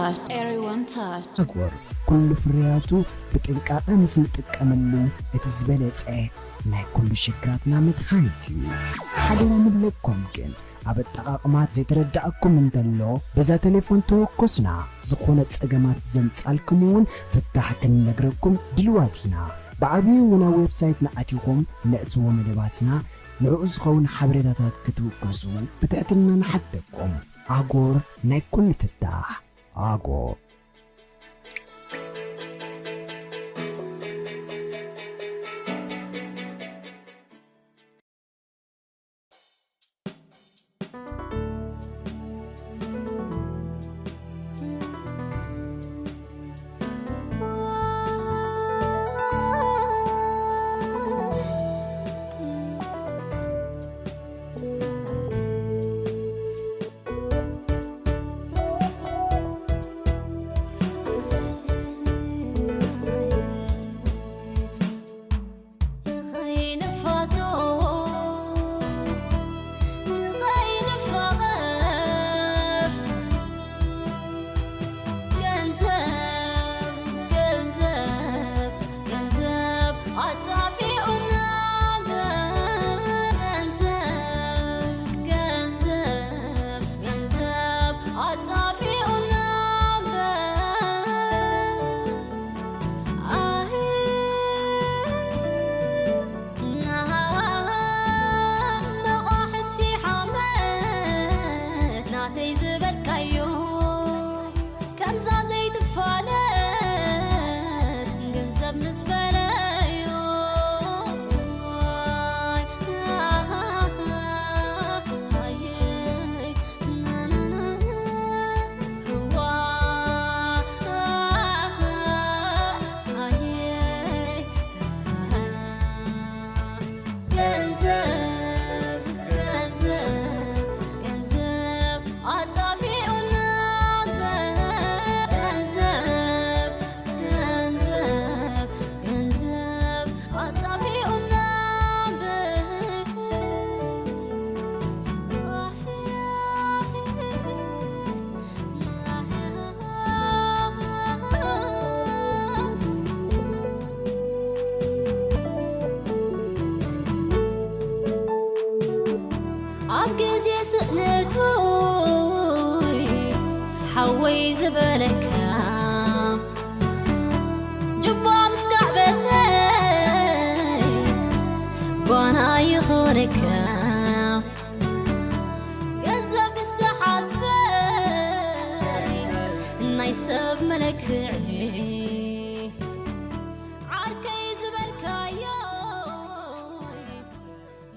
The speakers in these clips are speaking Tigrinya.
Everyone touch. ኣጎር ኩሉ ፍርያቱ ብጥንቃቐ ምስ ንጥቀመሉ እቲ ዝበለጸ ናይ ኩሉ ሽግራትና መድሃኒት እዩ። ሓደራ ንብለኩም ግን ኣብ ኣጠቓቕማ ዘይተረዳእኩም እንተሎ በዛ ቴሌፎን ተወከሱና። ዝኾነ ጸገማት ዘምጻልኩም እውን ፍታሕ ክንነግረኩም ድልዋት ኢና። ብዓብዩ እውን ኣብ ዌብሳይትና ኣቲኹም ነእትዎ መደባትና ንዕኡ ዝኸውን ሓበሬታታት ክትውከሱ ብትሕትና ንሓተኩም። ኣጎር ናይ ኩሉ ፍታሕ። ኣጎር። ኣብ ግዜ ስእነቱ ሓወይ ዝበለካ ጅባ ምስ ካዕበተይ ጓና ይኾነካ። ገንዘብ ዝተሓስበ ናይ ሰብ መለክዒ ዓርከይ ዝበልካዮ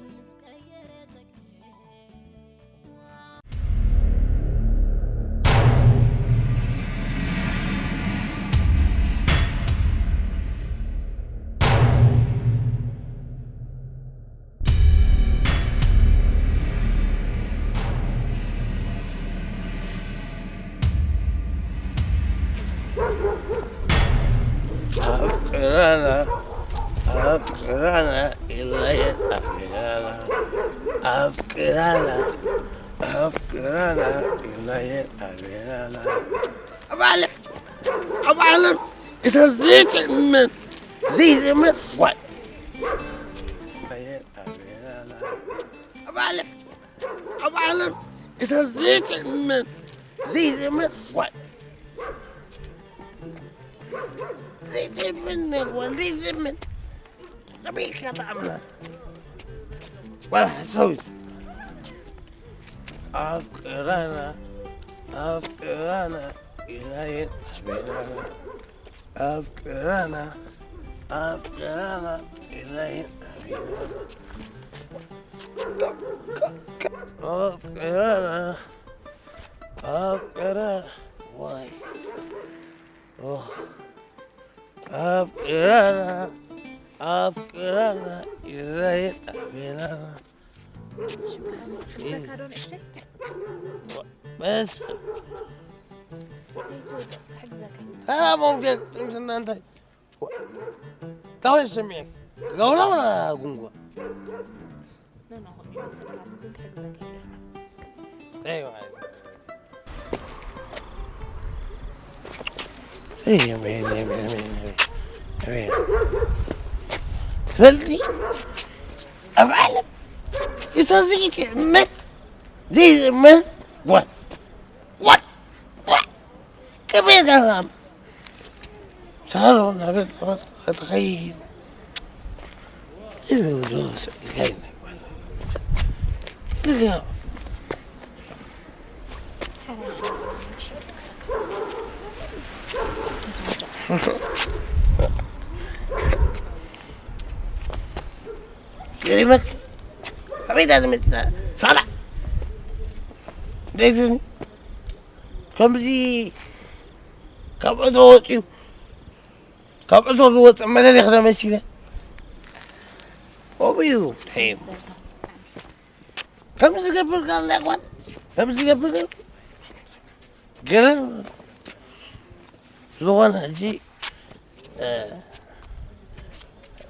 ምስ ቀየረ ጸግዒ። ኣፍቅራና ኣፍቅራና ኢላየ ኣፍቅራና ኣፍቅራና ኣፍቅራና ኢላየ ኣፍቅራና ኣብ ዓለም ኣብ ዓለም እታ ዘይትእመን ዘይትእመን ጓል ኣብ ዓለም ኣብ ዓለም እታ ዘይትእመን ዘይትእመን ጓል ዘይትእመን ጓል ዘይትእመን ኣበይካ ተኣምና ጓል ሓሳዊት ኣፍቅራና ኣፍቅራና ኢላየን ኣሕቢራና ኣፍቅራና ኣፍቅራና ኢላየን ኣሕቢራና ኣፍቅራና ኣፍቅራ ዋይ ኣፍቅራና ኣፍቅራና ኢላየን ኣሕቢራና ሽምካ ዶ ንእሽተይ? በስ ዘይትወድቕ ክሕግዘካ። ሰላም ኦምጌል ጥምስና እንታይ? ታወይ ስሚዕ ለውለውና ጉንጓ። ኖ፣ ኖ፣ ሆ፣ ይመሰግናል። ግን ክሕግዘካ እየ። ኣይዋ። ኣሜን፣ ኣሜን፣ ኣሜን፣ ኣሜን፣ ኣሜን። ትፈልጢ፣ ኣብ ዓለም እቲ ዘይትእመን፣ ዘይእመን ጓል፣ ጓል፣ ጓል፣ ከመይ ዳራም ሳሮን ናብ ቤት ትምህርቲ ክትኸይድ ይብሉ ስእልካይ ነበር። ልግያ። ገሪመክ ኣበይ ዳ ዝመጽእ ሳላ ደይትን ከምዚ ካብ ዕትሮ ወጺኡ ካብ ዕትሮ ዝወጽእ መለሊኽ ዶ መሲለ ከምኡ እዩ። ከምዚ ዝገብር ጋር ላይኳን ከምዚ ዝገብር ገረን ዝኾነ ሕጂ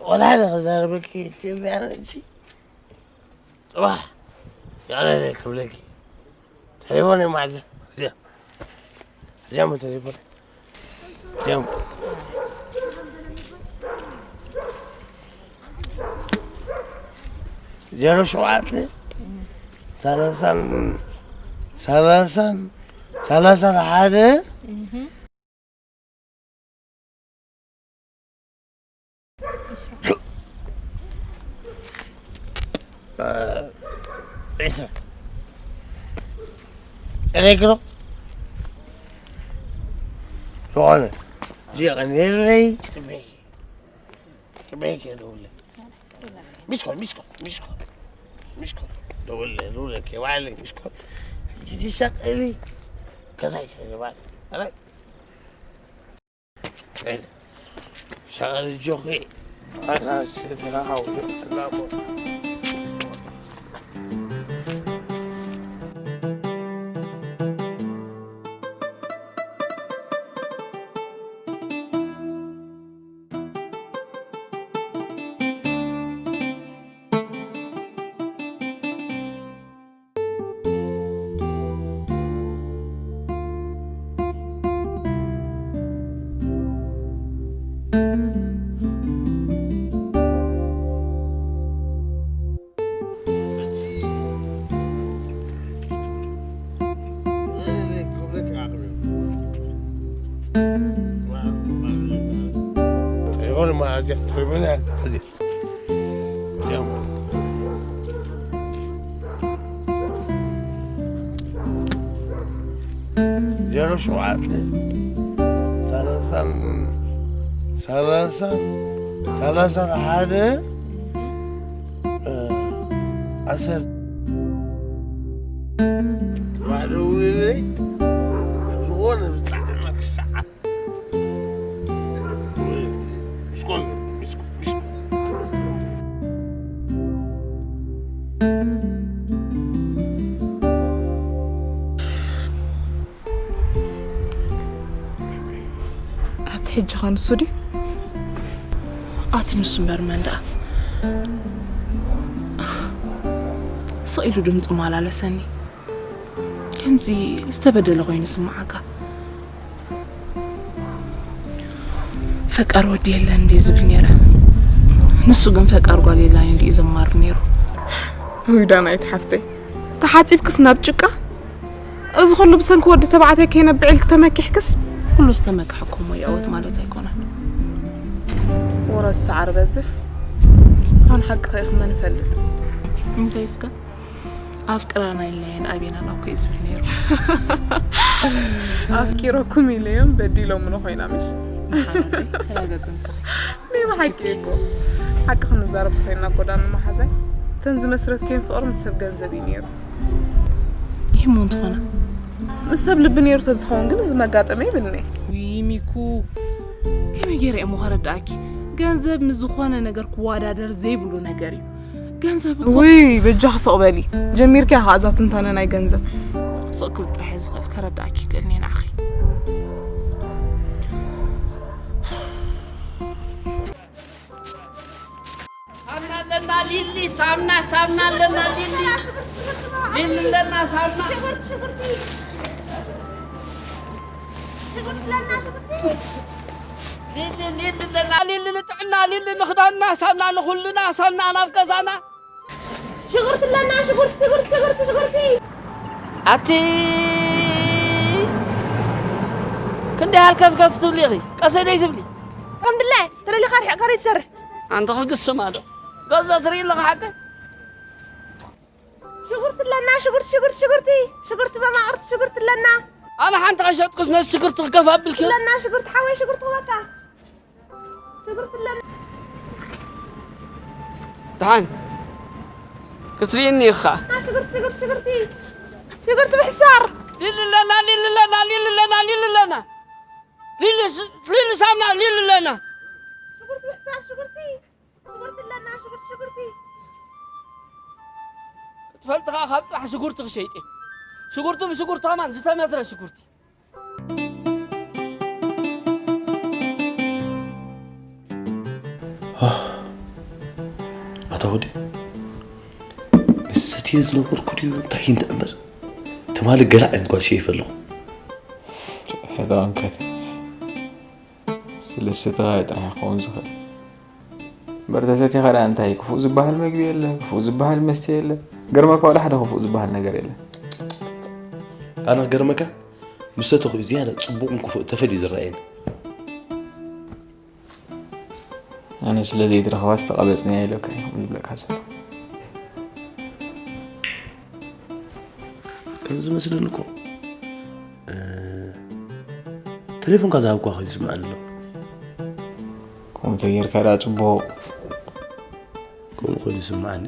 ወላ ሓደ ክዛረበኪ ክእልያን ሕጂ ጽባሕ የቕለለ ክብለኪ ተሌፎን የማዕዘ እዚኣ እዚኣ ሞ ተሌፎን እዚኣ ሞ ዜሮ ሸውዓተ ሰላሳን ሰላሳን ሰላሳን ሓደ ሬግሮ ዝኾነ ዚቐን የለይ። ሚስኮል ሚስኮል ሚስኮል ሚስኮል ደውለ ደውለ ኬባለ ሚስኮል ዲሳቀሊ ከዛይ ከባለ ሸቐል ጆኺ ዜሮ ሸውዓተ ሰላሳን ሰላሳን ሰላሳን ሓደ ዓሰርተ ባዶ ውዕለይ ዝኾነ ብጣዕሚ ክሰዓት ኣቲ ሕጂ ኸ ንሱ ድዩ? ኣቲ ንሱ እምበር መን ደኣ? ስቕ ኢሉ ድምፁ መላለሰኒ። ከምዚ ዝተበደለ ኮይኑ ስምዓካ። ፈቃር ወዲ የለን እንዴ ዝብል ነይረ። ንሱ ግን ፈቃር ጓል የላን ኢሉ እዩ ዘማር ነይሩ። ውይ ዳናይት ሓፍተይ፣ ተሓጺብክስ ናብ ጭቃ? እዚ ኩሉ ብሰንኪ ወዲ ተባዕታይ ከይነብዕ ኢልክ ተመኪሕክስ? ኩሉ ዝተመክሐ እኮ እሞ ይዕወት ማለት ኣይኮነን። ወረስ ሰዓር በዝሕ። ምዃን ሓቂ ከይክ መን ይፈልጥ? እንታይ እስከ? ኣፍቅራና ኢልናየን ኣቤናን ኣኮ እዩ ዝብል ነይሩ። ኣፍቂረኩም ኢለዮም በዲሎምኒ ኮይና ምሽ? ተረጋጊ ንስኺ። ናይ ብሓቂ እኮ ሓቂ ክንዛረብ ተኮይንና እኮ ዳኒ መሓዛይ፣ እተን ዝመስረትክየን ፍቕሪ ምስ ሰብ ገንዘብ እዩ ነይሩ። ይህ እሞ እንተኾነ? ምስ ሰብ ልቢ ነይሩ ተዝኸውን ግን እዚ መጋጠመ ይብልኒ። ውይ ሚኩ፣ ከመይ ገይረ እሞ ከረድኣኪ? ገንዘብ ምስ ዝኾነ ነገር ክወዳደር ዘይብሉ ነገር እዩ። ገንዘብ እኮ ውይ በጃኺ ስቕ በሊ። ጀሚርክያ ኸዓ እዛ ትንታነ ናይ ገንዘብ። ስቕ ክብል ጥራሕ እየ ዝኽእል፣ ከረድኣኪ ይክእልኒ እየ ንዓኺ። ሳምና ኣለና ሊሊ፣ ሳምና፣ ሳምና ኣለና ሊሊ። ሊሊ ኣለና ሳምና። ሊሊ፣ ሊሊ ኣለና፣ ሊሊ ንጥዕና፣ ሊሊ ንኽዳንና፣ ሳምና ንኹልና፣ ሳምና ናብ ገዛና። ሽጉርቲ ኣለና፣ ሽጉርቲ፣ ሽጉርቲ፣ ሽጉርቲ፣ ሽጉርቲ። ኣቲ ክንደይ ሃልከፍከፍ ትብሊ ኢኺ? ቀሰይ ደይ ትብሊ? ከም ድለ ተደሊኻ ርሒቕካ ደይ ትሰርሕ? ኣንቲ ክግስም ኣሎ። ገዛ ትርኢ ኣለኻ ሓቂ? ሽጉርቲ ኣለና፣ ሽጉርቲ፣ ሽጉርቲ፣ ሽጉርቲ። ሽጉርቲ በማቕርቲ ሽጉርቲ ኣለና። ኣነ ሓንቲ ከሸጥኩስ ነዚ ሽጉርቲ ክገፍ ኣቢልኪ? ኣለና ሽጉርቲ ሓወይ፣ ሽጉርቲ ክበካ። ሽጉርቲ ኣለና። ደሓን ክትርእየኒ ኢኻ። ሽጉርቲ፣ ሽጉርቲ፣ ሽጉርቲ። ሽጉርቲ ብሕሳር። ሊሊ ኣለና፣ ሊሊ ኣለና፣ ሊሊ ኣለና፣ ሊሊ ኣለና። ሊሊ ስ-፣ ሊሊ ሳምና፣ ሊሊ ኣለና። ሽጉርቲ ብሕሳር፣ ሽጉርቲ። ሽጉርቲ ኣለና፣ ሽጉርቲ፣ ሽጉርቲ። ክትፈልጥ ከኣ ካብ ጽባሕ ሽጉርቲ ክሸይጥ እየ። ሽጉርቲ ብሽጉርቲ ከማን ዝተመትረ ሽጉርቲ። ኣታ ወዲ፣ ምስ ሰትየ ዝነበርኩ ድዩ እንታይ እንተ እምበር፣ ትማሊ ገላዕ ኢለ ጓል ሸይፈ ኣለኹ። ሕቶ ኣንከት ስለ ዝሰተኻ ጥራሕ ክኸውን ዝኽእል። እምበር ተሰቲኻ ደኣ እንታይ ክፉእ ዝበሃል መግቢ የለ፣ ክፉእ ዝበሃል መስተ የለ። ገርመካ ዋላ ሓደ ክፉእ ዝበሃል ነገር የለ። ኣነ ክገርመካ፣ ምስ ሰተኹ እዩ ዝያዳ ጽቡቕን ክፉእ ተፈልዩ ዝረኣየኒ። ኣነ ስለ ዘይትረኽባስ ተቐበጽናያ ኢለካ እዩ ከምኡ ዝብለካ ዘሎ። ከም ዝመስለኒ እኮ፣ እ፣ ቴሌፎንካ ዝሃብኳ ኮይኑ ይስምዓኒ ኣሎ። ከምኡ ተጌርካ ደኣ ጽቡቕ። ከምኡ ኮይኑ ይስምዓኒ።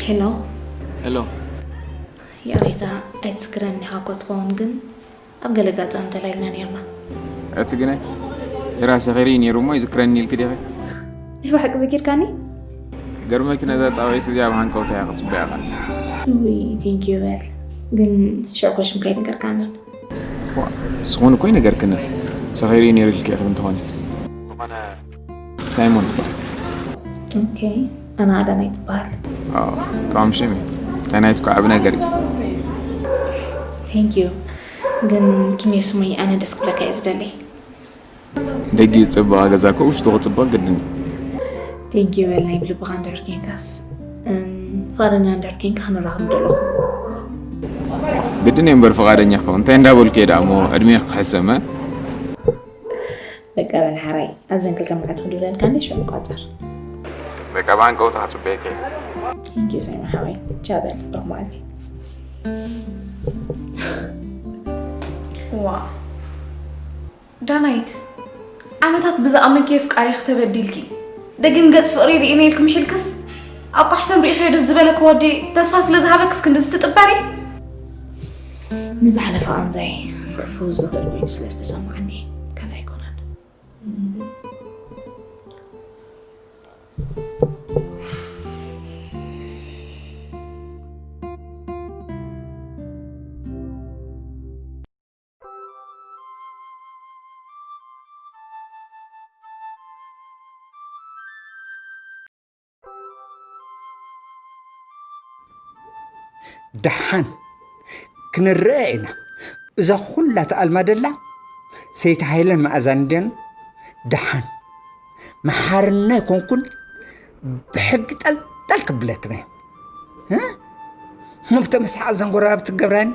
ሄሎ። ሄሎ። ይቕሬታ፣ ኣይትዝክረኒ ኢኻ እኮ ትኸውን፣ ግን ኣብ ገለ ኣጋጣሚ ተላኢልና ነይርና። እቲ ግናይ፣ ኤራ ሰኺሩ እዩ ነይሩ እሞ ይዝክረኒ ኢልኪ ዲኺ? ናይ ብሓቂ ዘኪርካኒ? ገርመኪ ነዛ ጻውዒት እዚኣ ኣብ ሃንቀውታ እያ ክትጽበያ ኸላ። ውይ፣ ቴንኪዩ በል። ግን ሽዑ እኮ ሽምካ ኣይነገርካንን። ዋ፣ ንስኹን እኮ ኣይነገርክንን። ሰኺሩ እዩ ነይሩ ኢልኪ ኢኺ እንተኾነ። ዝኾነ ሳይሞን ይበሃል። ኦኬ፣ ኣነ ኣዳናይት ይበሃል። ኣዎ፣ ጥዑም ሽም እዩ። ኣዳናይት እኮ ዓቢ ነገር እዩ። ቴንኪዩ። ግን ኪሜ ስሙይ ኣነ ደስ ክብለካ እየ ዝደሊ። ደጊኡ ዝጸበቐ ገዛ እኮ ውሽጡ ክጽበቕ ግድን እዩ። ቴንኪዩ በል ናይ ብልብኻ እንድሕር ኬንካስ። እም፣ ፍቓደኛ እንድሕር ኬንካ ክንራኸብ ንደለኹ። ግድን እየ እምበር ፍቓደኛ ክኸውን። እንታይ እንዳበልኩ እየ ደኣ እሞ ዕድሜ ክሕሰመ? በቃ በል ሓራይ፣ ኣብዘን ክልተ መዓልቲ ክድውለልካ እንደ ሽዑ ቋጸር። በቃ ብሃንቀውታ ክጽበየካ እየ። ቴንኪዩ ሳይሞን ሓወይ። ቻው በል፣ ብሩኽ መዓልቲ። ዋው። ዳናይት፣ ዓመታት ብዝኣመንክዮ ኣፍቃሪኺ ተበዲልኪ፣ ደጊም ገጽ ፍቕሪ ርኢነ ኢልኪ ምሒልክስ፣ ኣብ ቋሕ ሰብ ርኢኽዮ ደስ ዝበለኪ ወዲ ተስፋ ስለ ዝሃበክስ ክንድዚ ትጥበሪ? ንዝሓለፈ ቃንዛይ ክፍውስ ዝኽእል ኮይኑ ስለ ዝተሰማዓኒ ካልእ ኣይኮነን። ደሓን ክንረአ ኢና። እዛ ኹላ ተኣልማ ደላ ሰይቲ ሃይለን መኣዛን እንድየን። ደሓን መሓርና ኣይኮንኩን፣ ብሕጊ ጠልጠል ክብለክን እየ። እ? መፍቶ መስሓቕ ዘን ጎረባብቲ ገብራኒ።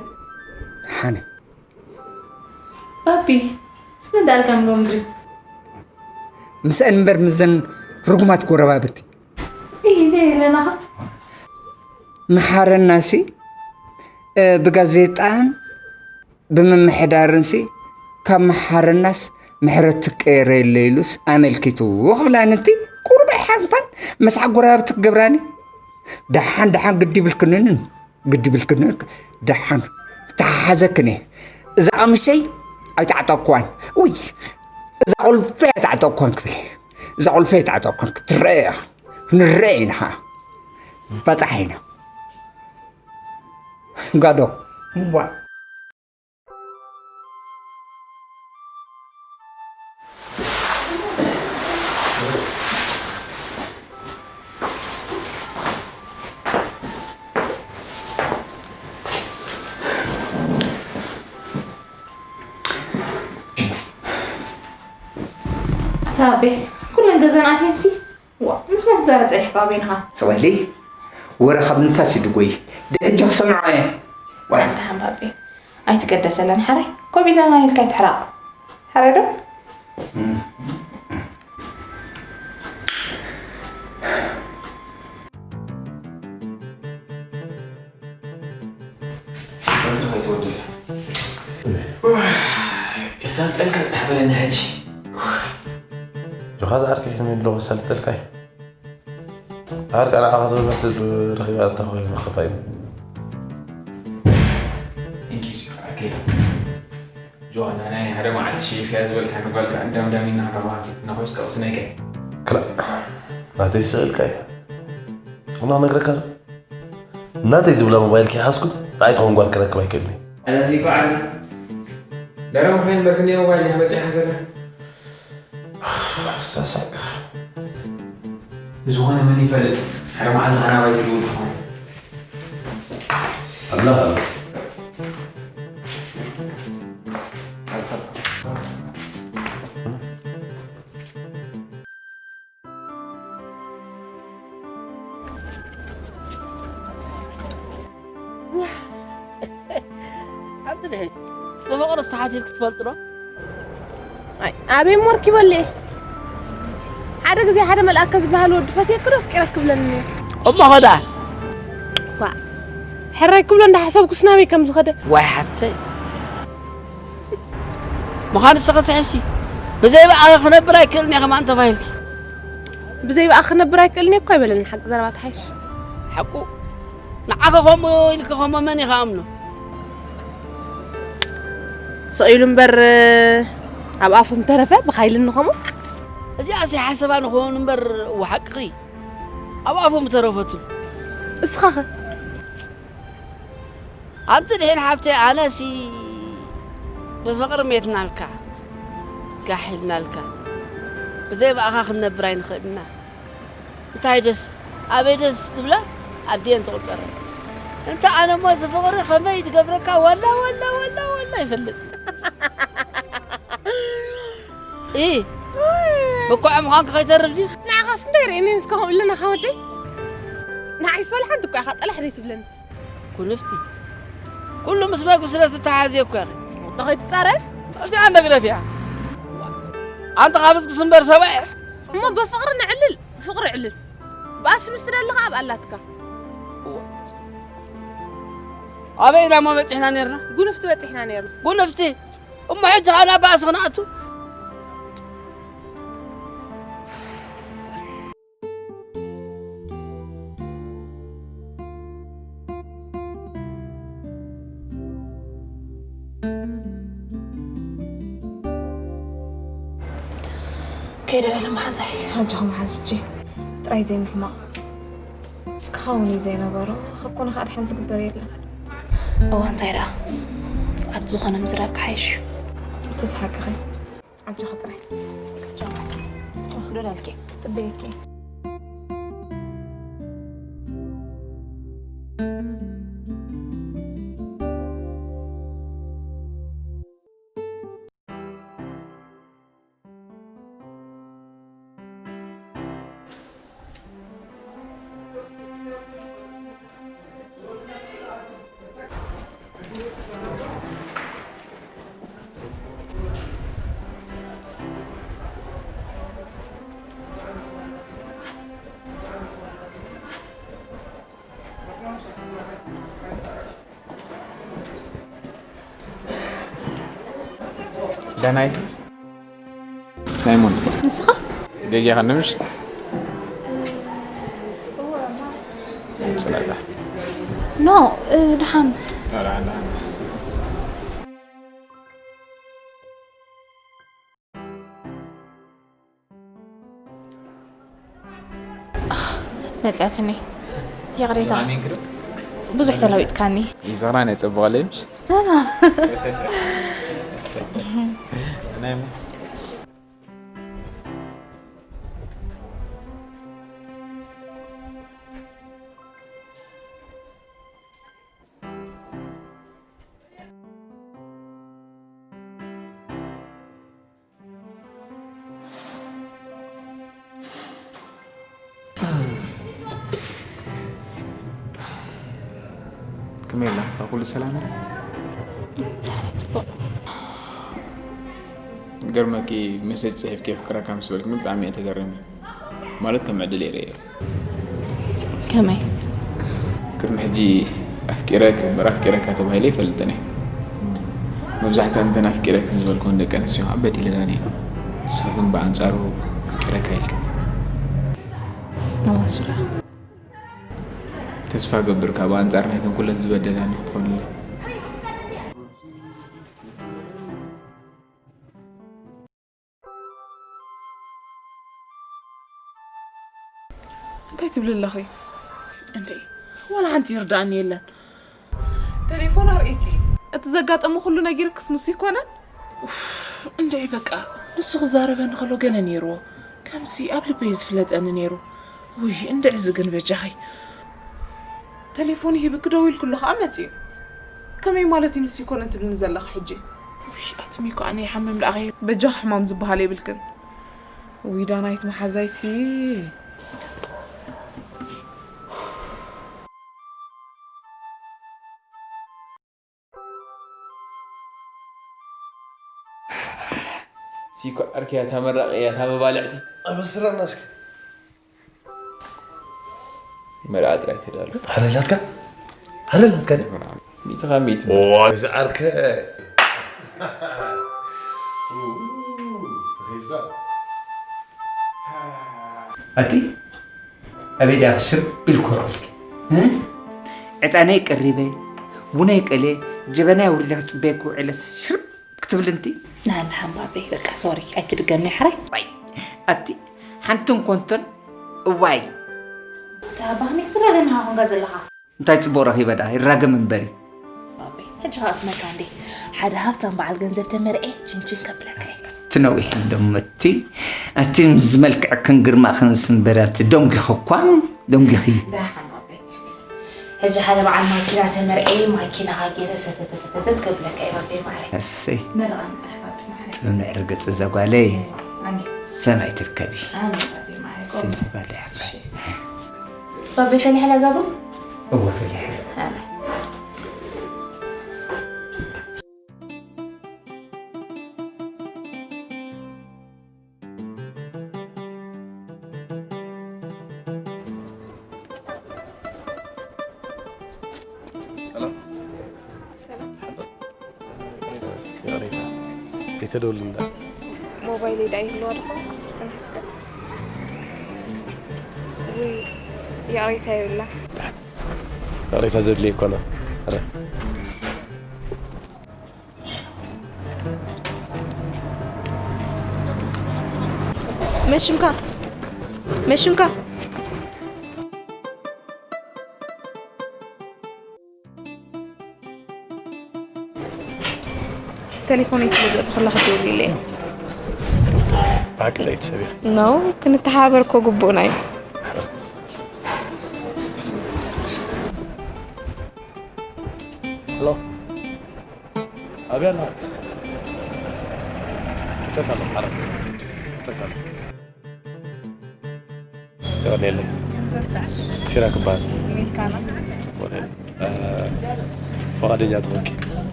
ደሓን። ባቢ፣ ስለ እንዳልካ ንብሎ ምድሪ። ምስአን እምበር ምስዘን ርጉማት ጎረባብቲ። እይ፣ እንታይ ኣለናኻ? መሓረናሲ፣ እ፣ ብጋዜጣን ብምምሕዳርንሲ ካብ መሓረናስ ምሕረት ትቀየረ የለ ኢሉስ ኣመልኪቱ ክብላኒ፣ እቲ ቁሩብ ኣይሓዝባን፣ መስሓቕ ጎረባብቲ ክገብራኒ። ደሓን ደሓን ግዲ ይብልክንን። ግዲ ብልክኒ ደሓን ተሓሓዘክን እየ። እዛ ቀሚሰይ ኣይተዓጠቕኩዋን። ውይ፣ እዛ ቁልፈይ ኣይተዓጠቕኩዋን ክብል እየ። እዛ ቁልፈይ ኣይተዓጠቕኩዋን ክትረአ እያ። ክንረአ ኢና ኸዓ። ባጻሕ ኢና። ጋዶ። እዋ። ታቤ፣ ኩለን ገዛን ኣትየንሲ። ዋ፣ ምስ መን ትዛረብ ጸኒሕካ ኣቤንኻ? ጽበሊ፣ ወረ ካብ ንፋስ ይድጎይ። ድሕጆ ክሰምዖ እየ። ዋ። ደሓን ባቤ፣ ኣይትገደሰለን ሓራይ። ኮብ ኢለና ኢልካ ኣይትሕራቕ። ሓራይ ዶ? በትሪ ከይትወድላ። የሳልጠልካ ጥራሕ በለኒ ሕጂ። ጆኻ ዝዓርከይ ከመይ ኣለኹ? የሳልጠልካ እዩ። ዓርቃ ንዓኻ ዝብል መስል ረኺባ እንተ ኾይኑ ምኽፋይ እዩ። Thank you ዮሴፍ ዓርከይ። ጆ፣ ኣና ናይ ሓደ መዓልቲ ሸይፍ እያ ዝበልካኒ ጓልካ እንዳምዳሚና ከማን ነኾይስ ቀቕስነይከ። ክላእ፣ ናተይ ስእልካ እዩ። እና ነግረካ ዶ? ናተይ ዝብላ ሞባይል ከይሓዝኩ ንዓይ ትኸውን ጓል ክረክብ ኣይክእልን እየ። ኣዛ እዚ እኮ ዓቢ ደረም ኮይኑ በርክኒ ሞባይል እያ በጺሓ ዘላ። ሳሳቅ። ዝኾነ መን ይፈልጥ? ሓደ መዓልቲ ኸናባይ ዝድውል ክኾን። ኣላ። ኣብቲ ድሕሪት ብፍቕሪ ዝተሓትየት ክትፈልጡ ዶ? ኣይ፣ ኣበይ ሞርኪበለይ? ሓደ ግዜ ሓደ መልኣከ ዝበሃል ወዲ ፈትየኪ ዶ ኣፍቂረኪ ክብለኒ እኒኦ። እሞ ኸዳ? ዋ፣ ሕራይ ክብሎ እንዳሓሰብኩስ ናበይ ከም ዝኸደ። ዋይ ሓብተይ። ምዃን እስኺ ትሕሲ። ብዘይ ብኣኺ ክነብር ኣይክእልን እየ ከማን ተባሂልኪ። ብዘይ ብኣኺ ክነብር ኣይክእልን እየ እኮ ኣይበለኒ፣ ሓቂ ዘረባ ትሓይሽ። ሓቁ። ንዓኺ ከምኡ ኢልኪ ከምኡ መን እዩ ክኣምኖ? ስቕ ኢሉ እምበር ኣብ ኣፉ ምተረፈ ብኻይልኒ ከምኡ። እዚኣስ ሓሰባ ንኸውን እምበር እወ ሓቅኺ። ኣብ ኣፉ ምተረፈትሉ። እስኻኸ? ኣንቲ ድሒን ሓብተይ ኣነሲ ብፍቕሪ ሜትናልካ፣ ጋሕ ኢልናልካ። ብዘይ ብኣኻ ክንነብር ኣይንኽእልና። እንታይ ደስ፣ ኣበይ ደስ ትብላ ኣዲየን ትቑጸረን። እንተ ኣነ እሞ እዚ ፍቕሪ ከመይ ትገብረካ ዋላ፣ ዋላ፣ ዋላ፣ ዋላ ይፈልጥ። ኢ፣ ብኩዕ ምዃንኪ ከይተርፍ ድዩ? ንዓኻስ እንታይ ርእየኒ እስከ ከምኡ ኣለና ወደይ? ንዓይስ ዋላ ሓንቲ እኮ ኢኻ ጠላሕ ደይ ትብለኒ። ኩንፍቲ። ኩሉ ምስ መግቢ ስለ ትተሓሓዝ እኮ ኢኺ። እንተ ከይትጻረፍ? እዚኣ መግደፊያ። ኣንቲ ካብ ዝቅስ እምበር ሰብኣይ። እሞ ብፍቕሪ ንዕልል፣ ፍቕሪ ዕልል። ባእሲ ምስ ትደሊ ኸኣ ኣብ ኣላትካ። ኣበይ ኢና እሞ በጺሕና ኔርና? ጉንፍቲ በጺሕና ኔርና። ጉንፍቲ? እሞ ሕጂ ኸኣ ናብ ባእሲ ክንኣቱ? ከይደ በለ መሓዛይ። ኣጆኹ መሓዝቼ፣ ጥራይ ዘይምሕማቕ። ክኸውን እዩ ዘይነበሮ፣ ካብ ኮነ ከዓ ድሓን ዝግበር የለን። እዋ እንታይ ደኣ፣ ኣቲ ዝኾነ ምዝራብ ክሓይሽ እዩ። እሱስ ሓቅኺ። ኣጆኺ ጥራይ። ዶ ዳልኪ? ጽበየኪ። ደህና ኢኺ? ሳይሞን። ንስኻ? ደጊኻ ንምሽ? እወ፣ ማለት? ጽላላ። ኖ፣ እ፣ ደሓን። ደሓን፣ ደሓን። መጽያትኒ። ይቕሬታ። ሰላም ኢንክዶ? ብዙሕ ተለዊጥካኒ። ይዘራ ናይ ጽቡቕ ኣለይ ምሽ? ኖ፣ ኖ። ናይ ሞ? ከመይ ኣላ? ኩሉ ሰላም እዩ? ጽቡቕ። ገርመኪ፣ መሰጅ ጽሒፍኪ የፍቅረካ ምስ በልክኒ ብጣዕሚ እየ ተገሪመ። ማለት ከም ዕድል እየ ርእየ። ከመይ? ቅድሚ ሕጂ ኣፍቂረክ እምበር ኣፍቂረካ ተባሂለ ኣይፈልጥን እየ። መብዛሕትኣን እተን ኣፍቂረክን ዝበልክወን ደቂ ኣንስትዮ ከዓ በዲለናኒ እየን። ንስኺ ግን ብኣንጻሩ ኣፍቂረካ ኢልክኒ። እዋ ሱራ። ተስፋ እገብር ካብ ኣንጻር ናይተን ኩለን ዝበደላኒ ክትኾንለይ። እንታይ ትብሊ ኣለኺ? እንዴ ዋላ ሓንቲ ይርዳእኒ የለን። ቴሌፎን ኣርእኪ። እቲ ዘጋጠመ ኩሉ ነጊርክስ ንሱ ይኮነን? ኡፍ፣ እንድዒ በቃ ንሱ ክዛረበኒ ከሎ ገለ ነይርዎ። ከምዚ ኣብ ልበይ ዝፍለጠኒ ነይሩ። ውይ እንድዒ እዚ ግን በጃኺ። ቴሌፎን ሂብኪ ደዊልክሉ ከዓ መፂኡ። ከመይ ማለት እዩ ንሱ ይኮነን ትብልኒ ዘለኺ ሕጂ? ውይ ኣቲ ሚኮ ኣነ ይሓምም ደኣ ከይ- በጃኺ ሕማም ዝበሃል የብልክን። ውይ ዳናይት መሓዛይሲ። ሲኮ ዓርኪ እያ፣ እታ መራቂ እያ፣ እታ መባልዕቲ። ኣበስረና እስኪ። መርዓ ጥራይ ተዳሉ። ኣረላትካ ኣረላትካ ሚእቲ ካብ ሚእቲ። እዚ ዓርከ ኣቲ ኣበይ ድኣ ክስር ኢልኮ ርእስኪ? እ? ዕጣነይ ቀሪበ፣ ቡነይ ቀልየ፣ ጀበናይ ኣውሪደ ክጽበየኪ ውዒለስ ሽርብ ክትብሊ እንቲ? ናና ሓምባበይ በቃ ሶሪ ኣይትድገምኒ ሓራይ። ዋይ፣ ኣቲ ሓንቲ እንኮንቶን እዋይ። ተሃባኽኒ ክትረገና ኹንካ ዘለኻ። እንታይ ጽቡቕ ረኺበ ደኣ ይራገም እምበሪ። ባበይ፣ ሕጂ ኸኣ ስመካ እንዴ ሓደ ሃብታም በዓል ገንዘብ ተመርዔ ችንችን ከብለካ እየ። ትነዊሕ እንደሞ እቲ ኣቲ ዝመልክዕክን ግርማኽን ስምበራት ደንጊኺ እኳ ደንጊኺ። ዳሓን ባበይ፣ ሕጂ ሓደ በዓል ማኪና ተመርዔ ማኪናኻ ገይረ ሰተተተተተት ከብለካ እየ ባበይ ማዓረይ። እሰይ መርቓ ንጣሕ ባበይ ማዓረይ። ጽኑዕ ርግጽ ዘጓለይ ኣሜን ሰማይ ትርከቢ። ኣሜን ባበይ ማዓረይ። እሰይ ዘጓለይ ዓባይ። ባበይ ፈሊሓ ላዛሩስ? እወ ፈሊሐ። ኣሜን። ይቕሬታ ከይተደውል እንዳ ሞባይለይ ዳ ይህልዋ ድኾን? ጽናሕ እስከ። ውይ ይቕሬታ የብላ። ይቕሬታ ዘድልየ ይኮነ። ኧረ መሽምካ መሽምካ ቴሌፎነይ ስለ ዘእተኹላ ክትደውልለይ። ብሓቂ ለይቲ ሰብ ኢኺ። ነው ክንተሓባበር እኮ ግቡእና እዩ። ሄሎ ኣበይ ኣለኻ? እተካ ኣለኹ ሓራ እተካ ኣለኹ። የቐንየለይ። ሲራክ እበሃል። ጽቡቕ ድየ? እ፣ ፍቓደኛ ተኾንኪ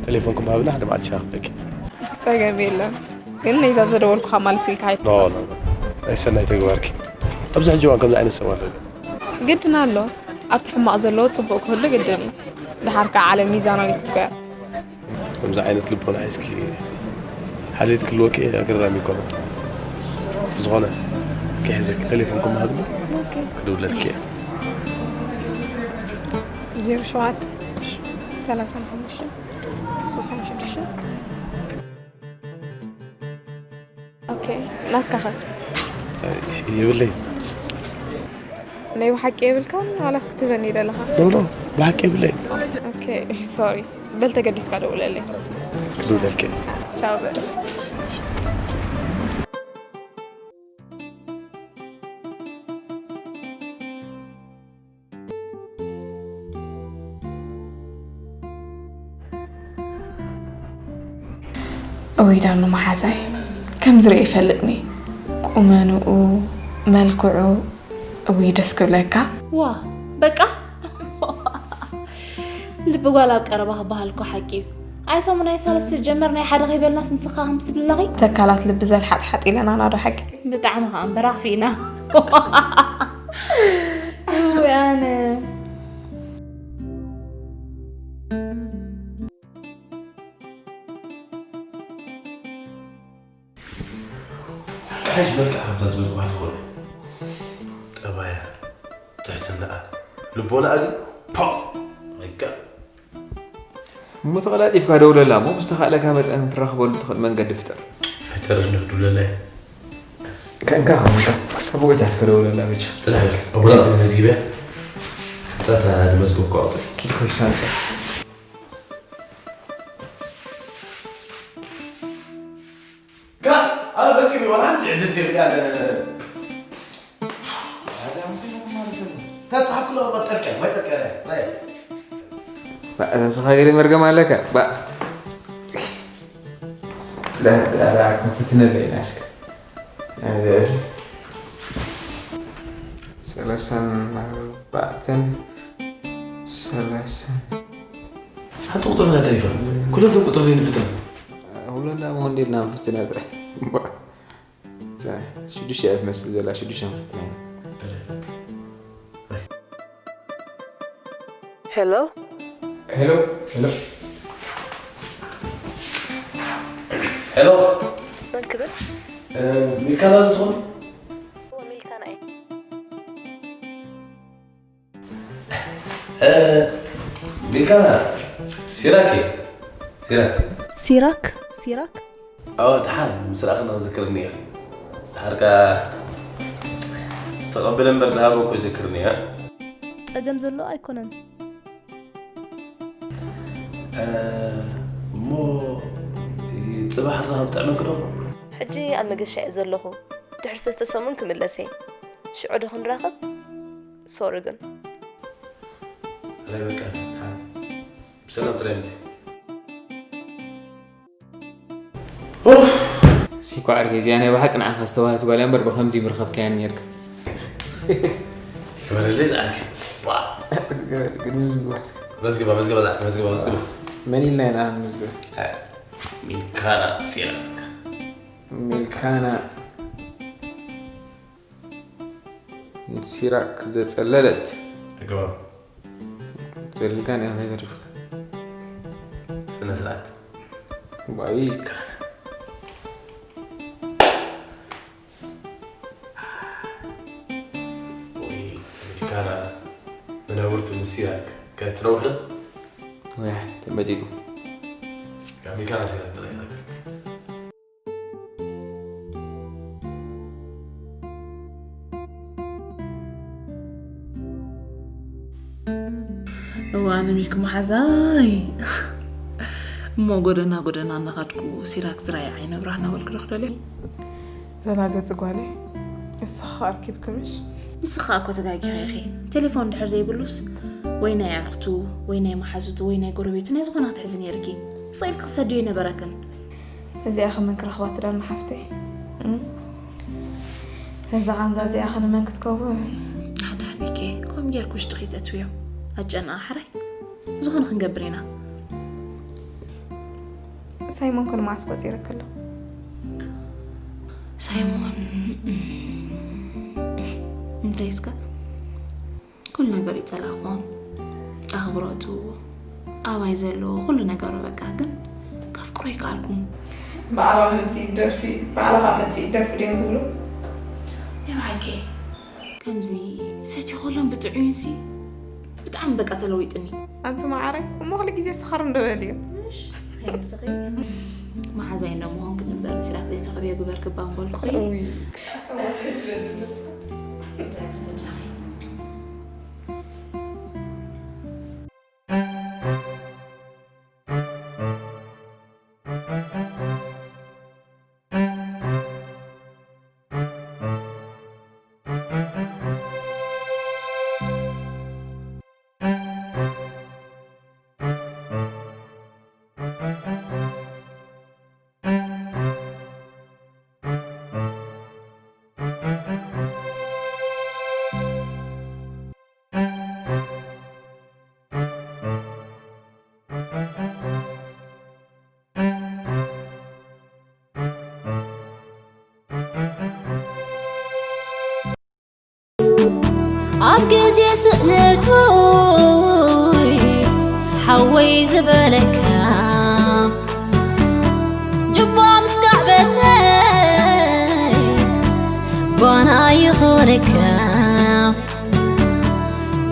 ቴሌፎንኩም ሃብና ሓደ መዓልቲ ሻሂ ክብለኪ። ጸገም የለን ግን ነይዛ ዘደወልኩኻ ማልስ ኢልካ ኣይት- ኖ ኖ ኖ። ናይ ሰናይ ተግባርኪ ኣብዚ ሕጂ እዋን ከምዚ ዓይነት ሰብ ኣሎ። ግድን ኣሎ ኣብቲ ሕማቕ ዘለዎ ጽቡቕ ክህሉ ግድን እዩ። ድሓር ከዓ ዓለም ሚዛናዊት እኮ እያ። ከምዚ ዓይነት ልቦና ሒዝኪ ሓልዮት ክህልወኪ ኣገራሚ ይኮነ። ብዝኾነ ክሕዘኪ ቴሌፎንኩም ሃብኒ ክድውለልኪ እየ። ዜሮ ሸውዓተ ሰላሳ ሓሙሽተ ስሳን ሽዱሽተ ኦኬ ናትካ ኸ? የብለይ። ናይ ብሓቂ የብልካን ዋላስ ክትበኒ ደለኻ? ኖ ኖ ብሓቂ የብለይ። ኦኬ ሶሪ በል ተገዲስካ ደውለለይ። ክድውለልኪ እየ። ቻው በል። እወይ ዳኑ መሓዛይ ከም ዝርኢ ይፈልጥኒ ቁመንኡ መልክዑ እውይ ደስ ክብለካ። ዋ በቃ ልቢ ጓል ኣብ ቀረባ ክበሃል እኮ ሓቂ እዩ። ኣይ ሰሙን ኣይ ሰለስተ ጀመር ናይ ሓደ ከይበልናስ ንስኻ ከምዚ ትብል ኣለኺ። ተካላት ልቢ ዘልሓጥሓጥ ኢለና ናዶ ሓቂ። ብጣዕሚ ከዓ እምበር ኣኽፊእና። እውይ ኣነ ሓይሽ መልክዕ ከምዛ ዝበልኩ ኣይትኾነ። ጠባያ፣ ትሕትናኣ፣ ልቦናኣ ግን ፖ! ማይ ጋድ። እሞ ተቐላጢፍካ ደውለላ እሞ ብዝተኻእለካ መጠን ትራኽበሉ ትኽእል መንገዲ ፍጠር። ኣይተረፍኒ ክድውለላ እየ። ከእንካ ከመንካ ካብ ጎይታ እስከ ደውለላ ብቻ። ጥራሕ በል። ኣቦላ ተመዝጊበ። ሕንጻታ ድመዝግብ ቋቕጽ። ኪልኮሽ ሳንጦ። ጋር አልፈጽም ይሆናል ትዕድል ትብያለ ተጻፍኩ ለመጠቀም መጠቀም እዛ ስኻ ገለ መርገም ኣለካ ባ ከፍትነለ ኢና እስከ እዚ ሰላሳን ኣርባዕተን ሰላሳን ሓንቲ ቁጥር ኢና ተሪፈ ኩሎም ቶም ቁጥር ዘይንፍትም ሁለና መሆን ዴልና ንፍትና ጥራይ ሽዱሽተ እያ ትመስል ዘላ ሽዱሽተ ንፍትና ኢና ሄሎ ሄሎ ሄሎ ሄሎ መን ክብል ሚልካና ትኾን ሚልካና እየ ሚልካና ሲራክ እየ ሲራክ ሲራክ ሲራክ ኣዎ ደሓር ምስ ረኣኽኒ ክዝክርኒ ኢኺ ደሓር ከኣ ዝተቐበለ እምበር ዝሃበ እኮ ይዝክርኒ እያ ጸገም ዘሎ ኣይኮነን እሞ ጽባሕ ርኻብ ጥዕመኪ ዶ ሕጂ ኣብ መገሻ እየ ዘለኹ ድሕሪ ሰለስተ ሰሙን ክምለስ እየ ሽዑ ዶ ክንራኸብ ሶሪ ግን ጥራይ በቃ ብሰላም ጥራይ ምጽእ ሲኮ ዓርከይ እዚኣ ናይ ብሓቂ ንዓኻ ዝተዋህት ጓል እያ እምበር ብኸምዚ ምርኸብካያ ነርካ ግበረለይ ዝዓርከይ ግድሚ ዝግባስ መዝግባ መዝግባ ዝዓርከይ መዝግባ መዝግባ መን ኢልና ኢና መዝግባ ሚልካና ሲራክ ሚልካና ሲራክ ዘጸለለት ኣገባብ ዘሊልካ እንታይ ተሪፉካ ስነ ስርዓት ባይካ ወይ ሚልካና መናብርቱ ንሲራክ ከትረውሕ ዶ ወይ ተመጢጡ ሚልካና ሲራክ ጥራይ እዋ ኣነ ሚኪ መሓዛይ እሞ ጎደና ጎደና እናኸድኩ ሲራክ ዝራይ ዓይነ ብራህ እናበልኩ ዶ ክደልዮ ዘላገፂ ጓለይ እስኻ ኣርኪብክምሽ ንስኻ እኮ ተጋጊኺ ኢኺ ቴሌፎን እንድሕር ዘይብሉስ ወይ ናይ ኣዕርኽቱ ወይ ናይ መሓዙቱ ወይ ናይ ጎረቤቱ ናይ ዝኾነ ክትሕዚ ነይርኪ ስቕ ኢልኪ ክሰድዮ ኣይነበረክን እዚኣ ከመን ክረኽባ ትደሊ ሓፍተይ? እዛ ቃንዛ እዚኣ ከ ንመን ክትከውን? ኣዳኒኬ ከምኡ ጌርኪ ውሽጥኺ ተእትውዮ ኣጨንኣ ሕራይ ዝኾነ ክንገብር ኢና። ሳይሞን ከ ንመዓስ ቆጺርኪ ኣሎ? ሳይሞን እንታይ እስከ? ኩሉ ነገሩ ይጸላእኹ ኣኽብሮቱ ኣባይ ዘለዎ ኩሉ ነገሩ በቃ ግን ከፍቅሮ ኣይከኣልኩን ባዕላ መምፅኢ ደርፊ ባዕላ ካብ መጥፊኢ ደርፊ ድዮም ዝብሉ ናይ ብሓቂ ከምዚ ሰትዩ ከሎን ብጥዑይንሲ ብጣዕሚ በቃ ተለዊጥኒ ኣንቲ መዓረይ እሞ ኩሉ ግዜ ስኸር እንዶ በልዮ መሓዛይ እንዶ ምኾንክ ንበር ንስራሕ ዘይትረኽብዮ ግበር ክባ ምበልኩ ኣብ ግዜ ስእነቱ ሓወይ ዝበለካ ጅባ ምስ ካዕበተይ ጓና ይኾነካ።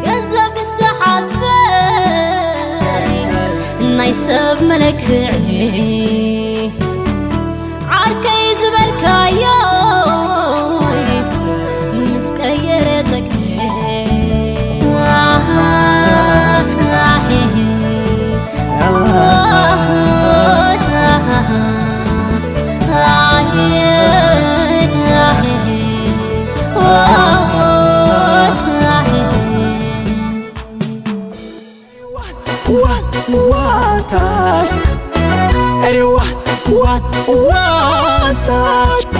ገንዘብ ዝተሓስበ ናይ ሰብ መለክዒ ዓርከይ ዝበልካዮ ምስ ቀየረ ጸግዒ። One, one, one touch. Everyone, one, one touch.